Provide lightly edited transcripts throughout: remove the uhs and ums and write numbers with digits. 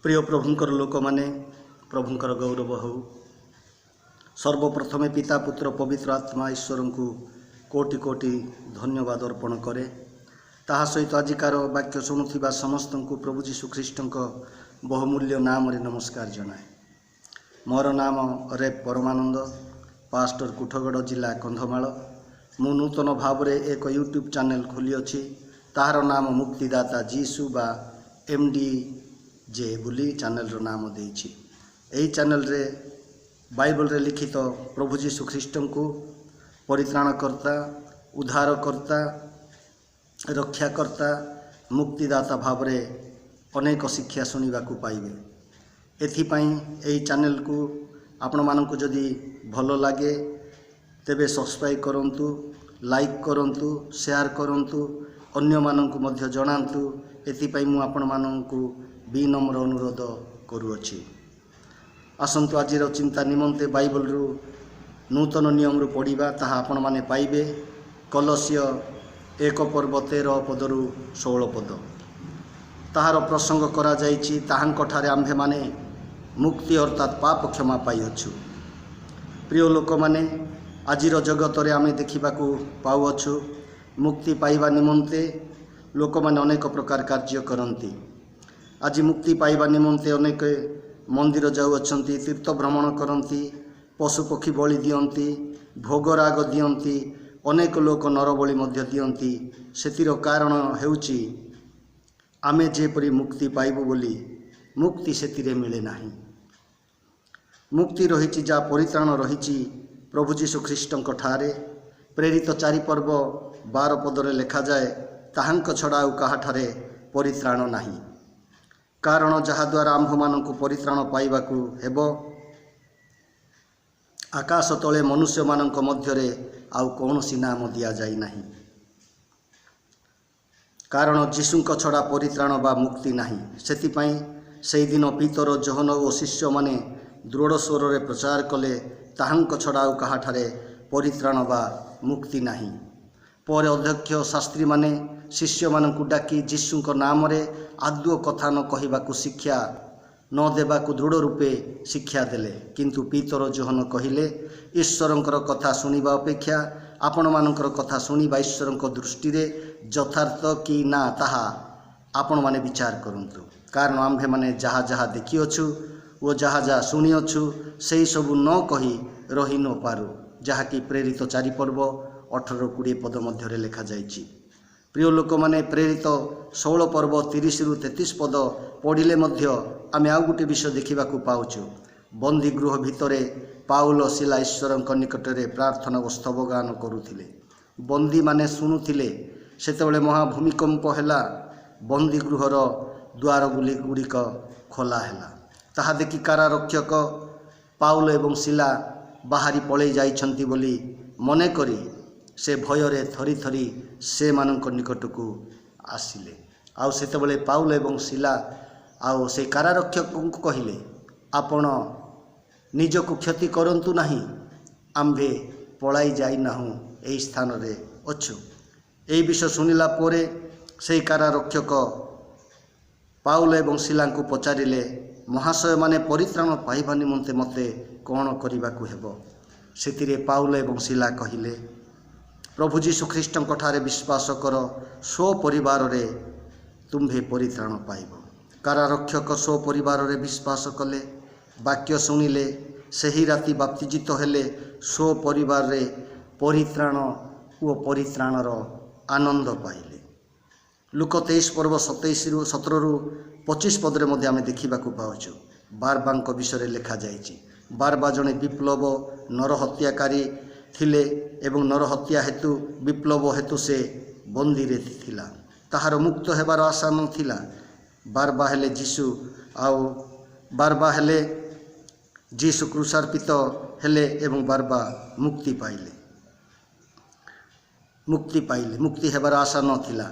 ପ୍ରିୟ ପ୍ରଭୁଙ୍କର ଲୋକମାନେ, ପ୍ରଭୁଙ୍କର ଗୌରବ ହେଉ। ସର୍ବପ୍ରଥମେ ପିତା, ପୁତ୍ର, ପବିତ୍ର ଆତ୍ମା ଈଶ୍ୱରଙ୍କୁ କୋଟି କୋଟି ଧନ୍ୟବାଦ ଅର୍ପଣ କରେ। ତାହା ସହିତ ଆଜିକାର ବାକ୍ୟ ଶୁଣୁଥିବା ସମସ୍ତଙ୍କୁ ପ୍ରଭୁ ଯୀଶୁ ଖ୍ରୀଷ୍ଟଙ୍କ ବହୁମୂଲ୍ୟ ନାମରେ ନମସ୍କାର ଜଣାଏ। ମୋର ନାମ ରେବ ପରମାନନ୍ଦ, ପାଷ୍ଟର, କୁଠଗଡ଼, ଜିଲ୍ଲା କନ୍ଧମାଳ। ମୁଁ ନୂତନ ଭାବରେ ଏକ ୟୁଟ୍ୟୁବ୍ ଚ୍ୟାନେଲ୍ ଖୋଲିଅଛି। ତାହାର ନାମ ମୁକ୍ତିଦାତା ଯୀଶୁ ବା MDJ ବୋଲି ଚ୍ୟାନେଲ୍ର ନାମ ଦେଇଛି। ଏହି ଚ୍ୟାନେଲ୍ରେ ବାଇବଲରେ ଲିଖିତ ପ୍ରଭୁ ଯୀଶୁ ଖ୍ରୀଷ୍ଟଙ୍କୁ ପରିତ୍ରାଣକର୍ତ୍ତା, ଉଦ୍ଧାରକର୍ତ୍ତା, ରକ୍ଷାକର୍ତ୍ତା, ମୁକ୍ତିଦାତା ଭାବରେ ଅନେକ ଶିକ୍ଷା ଶୁଣିବାକୁ ପାଇବେ। ଏଥିପାଇଁ ଏହି ଚ୍ୟାନେଲକୁ ଆପଣମାନଙ୍କୁ ଯଦି ଭଲ ଲାଗେ, ତେବେ ସବସ୍କ୍ରାଇବ୍ କରନ୍ତୁ, ଲାଇକ୍ କରନ୍ତୁ, ସେୟାର କରନ୍ତୁ, ଅନ୍ୟମାନଙ୍କୁ ମଧ୍ୟ ଜଣାନ୍ତୁ। ଏଥିପାଇଁ ମୁଁ ଆପଣମାନଙ୍କୁ ବିନମ୍ର ଅନୁରୋଧ କରୁଅଛି। ଆସନ୍ତୁ, ଆଜିର ଚିନ୍ତା ନିମନ୍ତେ ବାଇବଲରୁ ନୂତନ ନିୟମରୁ ପଢ଼ିବା। ତାହା ଆପଣମାନେ ପାଇବେ କଲସୀୟ 1 ପର୍ବ 13 ପଦରୁ 16 ପଦ। ତାହାର ପ୍ରସଙ୍ଗ କରାଯାଇଛି, ତାହାଙ୍କଠାରେ ଆମ୍ଭେମାନେ ମୁକ୍ତି ଅର୍ଥାତ୍ ପାପ କ୍ଷମା ପାଇଅଛୁ। ପ୍ରିୟ ଲୋକମାନେ, ଆଜିର ଜଗତରେ ଆମେ ଦେଖିବାକୁ ପାଉଅଛୁ, ମୁକ୍ତି ପାଇବା ନିମନ୍ତେ ଲୋକମାନେ ଅନେକ ପ୍ରକାର କାର୍ଯ୍ୟ କରନ୍ତି। ଆଜି ମୁକ୍ତି ପାଇବା ନିମନ୍ତେ ଅନେକ ମନ୍ଦିର ଯାଉଅଛନ୍ତି, ତୀର୍ଥ ଭ୍ରମଣ କରନ୍ତି, ପଶୁପକ୍ଷୀ ବଳି ଦିଅନ୍ତି, ଭୋଗରାଗ ଦିଅନ୍ତି, ଅନେକ ଲୋକ ନରବଳି ମଧ୍ୟ ଦିଅନ୍ତି। ସେଥିର କାରଣ ହେଉଛି ଆମେ ଯେପରି ମୁକ୍ତି ପାଇବୁ ବୋଲି। ମୁକ୍ତି ସେଥିରେ ମିଳେ ନାହିଁ। ମୁକ୍ତି ରହିଛି, ଯାହା ପରିତ୍ରାଣ ରହିଛି ପ୍ରଭୁ ଯୀଶୁ ଖ୍ରୀଷ୍ଟଙ୍କ ଠାରେ। ପ୍ରେରିତ 4 ପର୍ବ 12 ପଦରେ ଲେଖାଯାଏ, ତାହାଙ୍କ ଛଡ଼ା ଆଉ କାହାଠାରେ ପରିତ୍ରାଣ ନାହିଁ। କାରଣ ଯାହାଦ୍ୱାରା ଆମ୍ଭମାନଙ୍କୁ ପରିତ୍ରାଣ ପାଇବାକୁ ହେବ, ଆକାଶ ତଳେ ମନୁଷ୍ୟମାନଙ୍କ ମଧ୍ୟରେ ଆଉ କୌଣସି ନାମ ଦିଆଯାଇ ନାହିଁ। କାରଣ ଯୀଶୁଙ୍କ ଛଡ଼ା ପରିତ୍ରାଣ ବା ମୁକ୍ତି ନାହିଁ। ସେଥିପାଇଁ ସେଇଦିନ ପିତର, ଯୋହନ ଓ ଶିଷ୍ୟମାନେ ଦୃଢ଼ ସ୍ୱରରେ ପ୍ରଚାର କଲେ, ତାହାଙ୍କ ଛଡ଼ା ଆଉ କାହାଠାରେ ପରିତ୍ରାଣ ବା ମୁକ୍ତି ନାହିଁ। ପରେ ଅଧ୍ୟକ୍ଷ ଶାସ୍ତ୍ରୀମାନେ ଶିଷ୍ୟମାନଙ୍କୁ ଡାକି ଯୀଶୁଙ୍କ ନାମରେ ଆଦୌ କଥା ନ କହିବାକୁ, ଶିକ୍ଷା ନ ଦେବାକୁ ଦୃଢ଼ ରୂପେ ଶିକ୍ଷା ଦେଲେ। କିନ୍ତୁ ପିତର, ଯୋହନ କହିଲେ, ଈଶ୍ୱରଙ୍କର କଥା ଶୁଣିବା ଅପେକ୍ଷା ଆପଣମାନଙ୍କର କଥା ଶୁଣିବା ଈଶ୍ୱରଙ୍କ ଦୃଷ୍ଟିରେ ଯଥାର୍ଥ କି ନା, ତାହା ଆପଣମାନେ ବିଚାର କରନ୍ତୁ। କାରଣ ଆମ୍ଭେମାନେ ଯାହା ଯାହା ଦେଖିଅଛୁ ଓ ଯାହା ଯାହା ଶୁଣିଅଛୁ, ସେହି ସବୁ ନ କହି ରହି ନପାରୁ। ଯାହାକି ପ୍ରେରିତ 4 ପର୍ବ 18 20 ପଦ ମଧ୍ୟରେ ଲେଖାଯାଇଛି। ପ୍ରିୟ ଲୋକମାନେ, ପ୍ରେରିତ 16 ପର୍ବ 30ରୁ 33 ପଦ ପଢ଼ିଲେ ମଧ୍ୟ ଆମେ ଆଉ ଗୋଟେ ବିଷୟ ଦେଖିବାକୁ ପାଉଛୁ। ବନ୍ଦୀ ଗୃହ ଭିତରେ ପାଉଲ, ଶିଲା ଈଶ୍ୱରଙ୍କ ନିକଟରେ ପ୍ରାର୍ଥନା ଓ ସ୍ତବଗାନ କରୁଥିଲେ। ବନ୍ଦୀମାନେ ଶୁଣୁଥିଲେ। ସେତେବେଳେ ମହାଭୂମିକମ୍ପ ହେଲା, ବନ୍ଦୀ ଗୃହର ଦ୍ୱାର ଗୁଡ଼ିକ ଖୋଲା ହେଲା। ତାହା ଦେଖି କାରାରକ୍ଷକ ପାଉଲ ଏବଂ ଶିଲା ବାହାରି ପଳେଇ ଯାଇଛନ୍ତି ବୋଲି ମନେକରି ସେ ଭୟରେ ଥରି ଥରି ସେମାନଙ୍କ ନିକଟକୁ ଆସିଲେ। ଆଉ ସେତେବେଳେ ପାଉଲ ଏବଂ ଶିଲା ଆଉ ସେଇ କାରାରକ୍ଷକଙ୍କୁ କହିଲେ, ଆପଣ ନିଜକୁ କ୍ଷତି କରନ୍ତୁ ନାହିଁ, ଆମ୍ଭେ ପଳାଇ ଯାଇନାହୁଁ, ଏହି ସ୍ଥାନରେ ଅଛୁ। ଏହି ବିଷୟ ଶୁଣିଲା ପରେ ସେଇ କାରାରକ୍ଷକ ପାଉଲ ଏବଂ ଶିଲାଙ୍କୁ ପଚାରିଲେ, ମହାଶୟମାନେ, ପରିତ୍ରାଣ ପାଇବା ନିମନ୍ତେ ମୋତେ କ'ଣ କରିବାକୁ ହେବ? ସେଥିରେ ପାଉଲ ଏବଂ ଶିଲା କହିଲେ, ପ୍ରଭୁ ଯୀଶୁ ଖ୍ରୀଷ୍ଟଙ୍କ ଠାରେ ବିଶ୍ୱାସ କର, ସ୍ୱପରିବାରରେ ତୁମ୍ଭେ ପରିତ୍ରାଣ ପାଇବ। କାରାରକ୍ଷକ ସ୍ୱପରିବାରରେ ବିଶ୍ୱାସ କଲେ, ବାକ୍ୟ ଶୁଣିଲେ, ସେହି ରାତି ବାପ୍ତିଜିତ ହେଲେ, ସ୍ୱପରିବାରରେ ପରିତ୍ରାଣ ଓ ପରିତ୍ରାଣର ଆନନ୍ଦ ପାଇଲେ। ଲୂକ 23 ପର୍ବ 27ରୁ 17ରୁ 25 ପଦରେ ମଧ୍ୟ ଆମେ ଦେଖିବାକୁ ପାଉଛୁ, ବାରବାଙ୍କ ବିଷୟରେ ଲେଖାଯାଇଛି। ବାରବା ଜଣେ ବିପ୍ଳବ ନରହତ୍ୟାକାରୀ ଥିଲେ ଏବଂ ନରହତ୍ୟା ହେତୁ, ବିପ୍ଳବ ହେତୁ ସେ ବନ୍ଦୀରେ ଥିଲା। ତାହାର ମୁକ୍ତ ହେବାର ଆଶା ନଥିଲା। ବାରବା ହେଲେ ଯୀଶୁ ଆଉ ବାରବା ହେଲେ ଯୀଶୁ କ୍ରୁଶାର୍ପିତ ହେଲେ ଏବଂ ବାରବା ମୁକ୍ତି ପାଇଲେ। ମୁକ୍ତି ପାଇଲେ, ମୁକ୍ତି ହେବାର ଆଶା ନଥିଲା।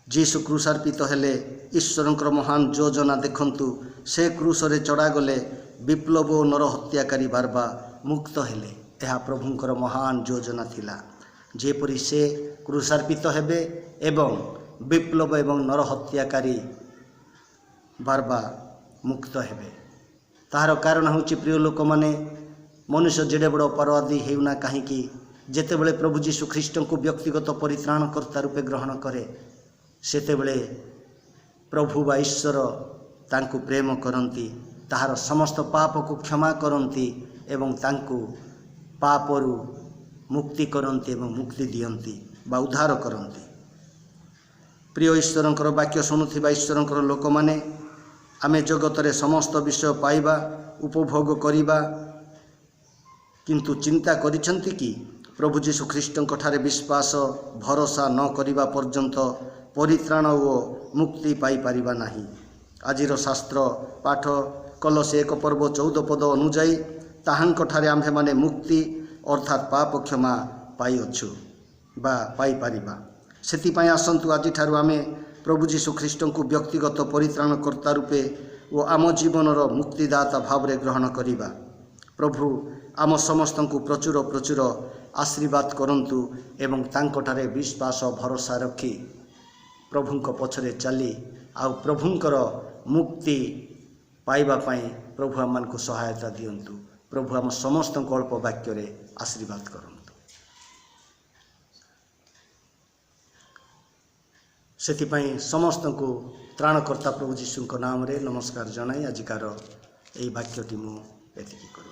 ଯୀଶୁ କ୍ରୁଶାର୍ପିତ ହେଲେ। ଈଶ୍ୱରଙ୍କର ମହାନ ଯୋଜନା ଦେଖନ୍ତୁ, ସେ କ୍ରୁଶରେ ଚଢ଼ାଗଲେ, ବିପ୍ଳବ ଓ ନରହତ୍ୟାକାରୀ ବାରବା ମୁକ୍ତ ହେଲେ। ଏହା ପ୍ରଭୁଙ୍କର ମହାନ ଯୋଜନା ଥିଲା, ଯେପରି ସେ କ୍ରୁଶାର୍ପିତ ହେବେ ଏବଂ ବିପ୍ଳବ ଏବଂ ନରହତ୍ୟାକାରୀ ବାରବା ମୁକ୍ତ ହେବେ। ତାହାର କାରଣ ହେଉଛି, ପ୍ରିୟ ଲୋକମାନେ, ମନୁଷ୍ୟ ଯେଡ଼େ ବଡ଼ ଅପରାଧୀ ହେଉନା କାହିଁକି, ଯେତେବେଳେ ପ୍ରଭୁ ଯୀଶୁ ଖ୍ରୀଷ୍ଟଙ୍କୁ ବ୍ୟକ୍ତିଗତ ପରିତ୍ରାଣକର୍ତ୍ତା ରୂପେ ଗ୍ରହଣ କରେ, ସେତେବେଳେ ପ୍ରଭୁ ବା ଈଶ୍ୱର ତାଙ୍କୁ ପ୍ରେମ କରନ୍ତି, ତାହାର ସମସ୍ତ ପାପକୁ କ୍ଷମା କରନ୍ତି ଏବଂ ତାଙ୍କୁ ପାପରୁ ମୁକ୍ତି କରନ୍ତି ଏବଂ ମୁକ୍ତି ଦିଅନ୍ତି ବା ଉଦ୍ଧାର କରନ୍ତି। ପ୍ରିୟ ଈଶ୍ୱରଙ୍କର ବାକ୍ୟ ଶୁଣୁଥିବା ଈଶ୍ୱରଙ୍କର ଲୋକମାନେ, ଆମେ ଜଗତରେ ସମସ୍ତ ବିଷୟ ପାଇବା, ଉପଭୋଗ କରିବା, କିନ୍ତୁ ଚିନ୍ତା କରିଛନ୍ତି କି ପ୍ରଭୁ ଯୀଶୁ ଖ୍ରୀଷ୍ଟଙ୍କ ଠାରେ ବିଶ୍ୱାସ ଭରସା ନ କରିବା ପର୍ଯ୍ୟନ୍ତ ପରିତ୍ରାଣ ଓ ମୁକ୍ତି ପାଇପାରିବା ନାହିଁ। ଆଜିର ଶାସ୍ତ୍ର ପାଠ କଲସୀ 1 ପର୍ବ 14 ପଦ ଅନୁଯାୟୀ ତାହାଙ୍କଠାରେ ଆମ୍ଭେମାନେ ମୁକ୍ତି ଅର୍ଥାତ୍ ପାପ କ୍ଷମା ପାଇଅଛୁ ବା ପାଇପାରିବା। ସେଥିପାଇଁ ଆସନ୍ତୁ ଆଜିଠାରୁ ଆମେ ପ୍ରଭୁ ଯୀଶୁ ଖ୍ରୀଷ୍ଟଙ୍କୁ ବ୍ୟକ୍ତିଗତ ପରିତ୍ରାଣକର୍ତ୍ତା ରୂପେ ଓ ଆମ ଜୀବନର ମୁକ୍ତିଦାତା ଭାବରେ ଗ୍ରହଣ କରିବା। ପ୍ରଭୁ ଆମ ସମସ୍ତଙ୍କୁ ପ୍ରଚୁର ପ୍ରଚୁର ଆଶୀର୍ବାଦ କରନ୍ତୁ ଏବଂ ତାଙ୍କଠାରେ ବିଶ୍ୱାସ ଭରସା ରଖି ପ୍ରଭୁଙ୍କ ପଛରେ ଚାଲି ଆଉ ପ୍ରଭୁଙ୍କର ମୁକ୍ତି ପାଇବା ପାଇଁ ପ୍ରଭୁ ଆମମାନଙ୍କୁ ସହାୟତା ଦିଅନ୍ତୁ। ପ୍ରଭୁ ଆମ ସମସ୍ତଙ୍କୁ ଅଳ୍ପ ବାକ୍ୟରେ ଆଶୀର୍ବାଦ କରନ୍ତୁ। ସେଥିପାଇଁ ସମସ୍ତଙ୍କୁ ତ୍ରାଣକର୍ତ୍ତା ପ୍ରଭୁ ଯୀଶୁଙ୍କ ନାମରେ ନମସ୍କାର ଜଣାଇ ଆଜିକାର ଏହି ବାକ୍ୟଟି ମୁଁ ଏତିକି କରୁଅଛି।